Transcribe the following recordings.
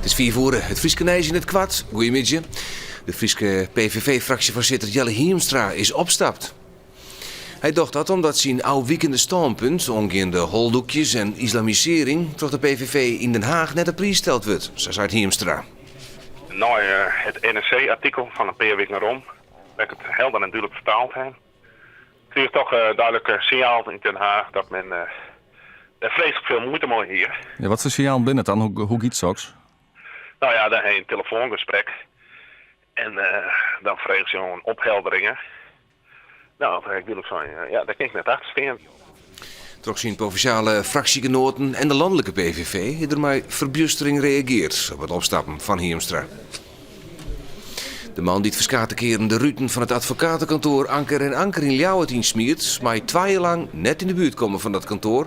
It is fiif oere, it Fryske nijs yn it koart. Goeiemiddei. De Fryske PVV-fraksjefoarsitter Jelle Hiemstra is opstapt. Hy docht dat omdat syn ôfwikende stânpunt oangeande holdoekjes en islamisearring troch de PVV yn Den Haag net op priis steld wurdt, sa seit Hiemstra. Nei it NRC-artikel fan in pear wiken werom, wêr't ik it helder en dúdlik fertaald ha, krige ik toch duidlik sinjaal yn Den Haag dat men dêr freeslik folle muoite mei hie. Ja, wat foar sinjalen binne it dan? Hoe giet soks? No ja, dan ha je in telefoangesprek en dan freegje se om ophelderingen. No, dan ha ik dúdlik sein, ja, dêr kin ik net achter stean. Troch syn provinsjale fraksjegenoaten en de lanlike PVV is der mei ferbjustering reageard op it opstappen fan Hiemstra. De man dy't ferskate kearen de ruten fan it advokatekantoar Anker en Anker yn Ljouwert ynsmiet, mei twa jier lang net yn de buert komme fan dat kantoar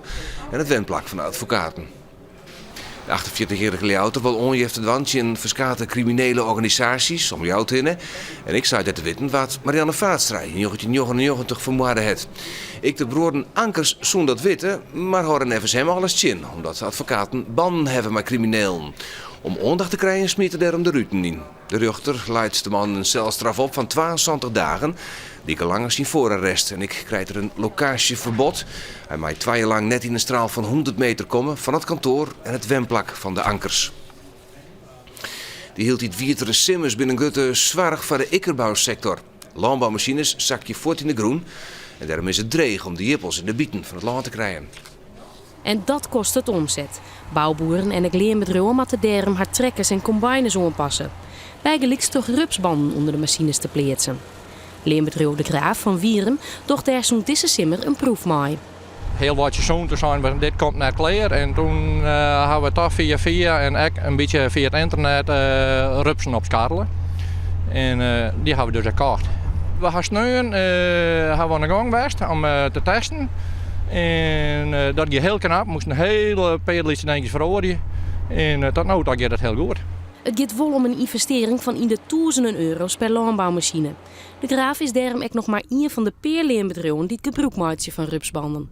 en it wenplak fan de advokaten. De achtenfjirtichjierrige Ljouwerter wol oanjefte dwaan tsjin ferskate kriminele organisaasjes om Ljouwert hinne. En ek seit er te witten wa't Marianne Vaatstra yn njoggentjinhûndertnjoggenennjoggentich fermoarde hat. Ek de bruorren Ankers soene dat witte, mar hâlde neffens him alles tsjin, omdat de advokaten bannen hawwe mei kriminelen. Om oandacht te krijen smiet er dêrom de ruten yn. De rjochter leit de man in selstraf op fan 72 dagen, like lang as syn foararrest. En ek krijt er in lokaasjeferbod. Hy mei twa jier lang net yn in straal fan 100 meter komme fan it kantoar en it wenplak fan de Ankers. De hieltyd wietere simmers binne in grutte soarch foar de ikkerbousektor. Lânboumasines sakje fuort yn de grûn en dêrom is it dreech om de jippels en de biten fan it lân te krijen. En dat kostet omset. Bouboeren en ek leanbedriuwen moatte dêrom har trekkers en kombines oanpasse. Bygelyks troch rupsbannen ûnder de masines te pleatsen. Leanbedriuw De Graaf fan Wierum docht dêr sûnt dizze simmer in proef mei. Heel wat seizoen toen seinen we dit komt net klear en toen hawwe we toch fia fia en ek in bytsje fia it ynternet rupsen opskarrele en dy hawwe we dus ek kocht. We ha sneon hawwe we oan de gong west om te testen en dat gie hiel knap, moasten in hiele pear lytse dinkjes feroarje en tot no ta giet it hiel goed. It giet wol om in ynvestearring fan yn de tûzenen euro's per lânboumasine. De Graaf is dêrom ek noch mar ien fan de pear leanbedriuwen dy't gebrûk meitsje fan rupsbannen.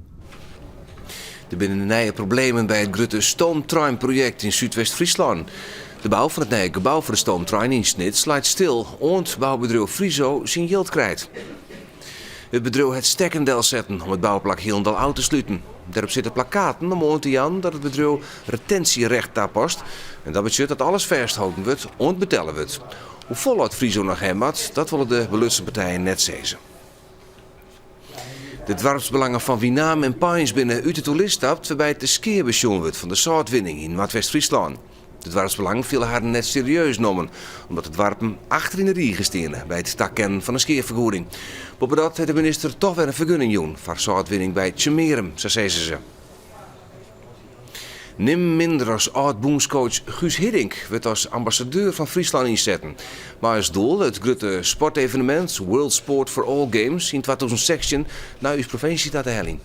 Der binne nije problemen by it grutte stoomtreinprojekt yn Súdwest-Fryslân. De bou fan it nije gebou foar de stoomtrein yn Snits leit stil oant boubedriuw Friso syn jild krijt. It bedriuw hat stekken delsetten om it bouplak hielendal ôf te sluten. Dêrop sitte plakkaten om oan te jaan dat it bedriuw retensjerecht tapast en dat betsjut dat alles fêstholden wurdt oant betelle wurdt. Hoefolle oft Friso noch ha moat, dat wolle de belutsen partijen net sizze. De doarpsbelangen fan Winaam en Peins binne út it oerlis stapt wêrby't de skea besjoen wurdt fan de sâltwinning yn Noardwest-Fryslân. De doarpsbelangen fiele harren net serieus nommen, omdat de doarpen achter yn de rige steane by it takennen fan in skeafergoeding. Boppedat hat de minister toch wer in fergunning jûn foar sâltwinning by Tsjummearum, sa sizze se. Nimmen minder as âld-bûnscoach Guus Hiddink wurdt as ambassadeur fan Fryslân ynsetten. Mei as doel it grutte sportevenemint World Sport for All Games yn 2016 nei ús provinsje ta te heljen.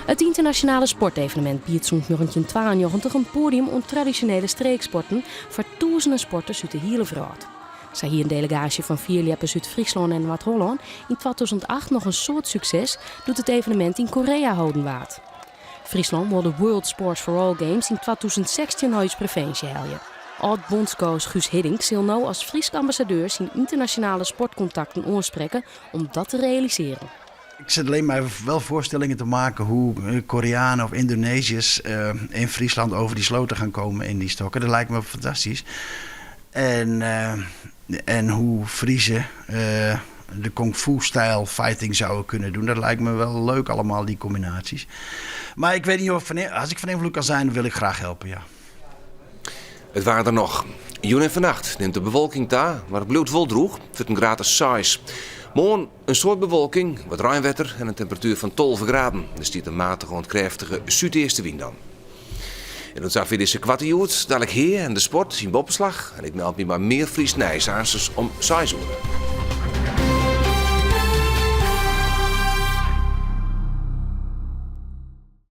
It ynternasjonale sportevenemint biedt sûnt 1992 in poadium oan tradisjonele streeksporten foar tûzenen sporters út de hiele wrâld. Sa hie in delegaasje fan fierljeppers út Fryslân en Noard-Hollân yn 2008 noch in soad sukses doe't it evenemint yn Korea holden waard. Fryslân wol de World Sports for All Games yn 2016 nei ús provinsje helje. Ald-bûnscoach Guus Hiddink sil no as Frysk ambassadeur syn ynternasjonale sportkontakten oansprekke om dat te realisearjen. Ik zit alleen maar wel voorstellingen te maken hoe Koreanen of Indonesiërs in Friesland over die sloten gaan komen in die stokken. Dat lijkt me fantastisch. En, en hoe Friezen de kung fu-stijl fighting zouden kunnen doen. Dat lijkt me wel leuk allemaal, die combinaties. Maar ik weet niet of van, als ik van invloed kan zijn, wil ik graag helpen, ja. It waar dan noch. Jûn en fannacht nimt de bewolking ta, mar it bliuwt wol drûch. It wurdt in graad as seis. Moarn in soad bewolking, wat reinwetter en in temperatuer fan 12 graden. Der stiet in matige oant krêftige súdeastewyn dan. En oant safier dizze koarte Hjoed. Dalik Hea en de sport yn Boppeslach. En ik meld my mei mear Frysk nijs aansens om seis oere.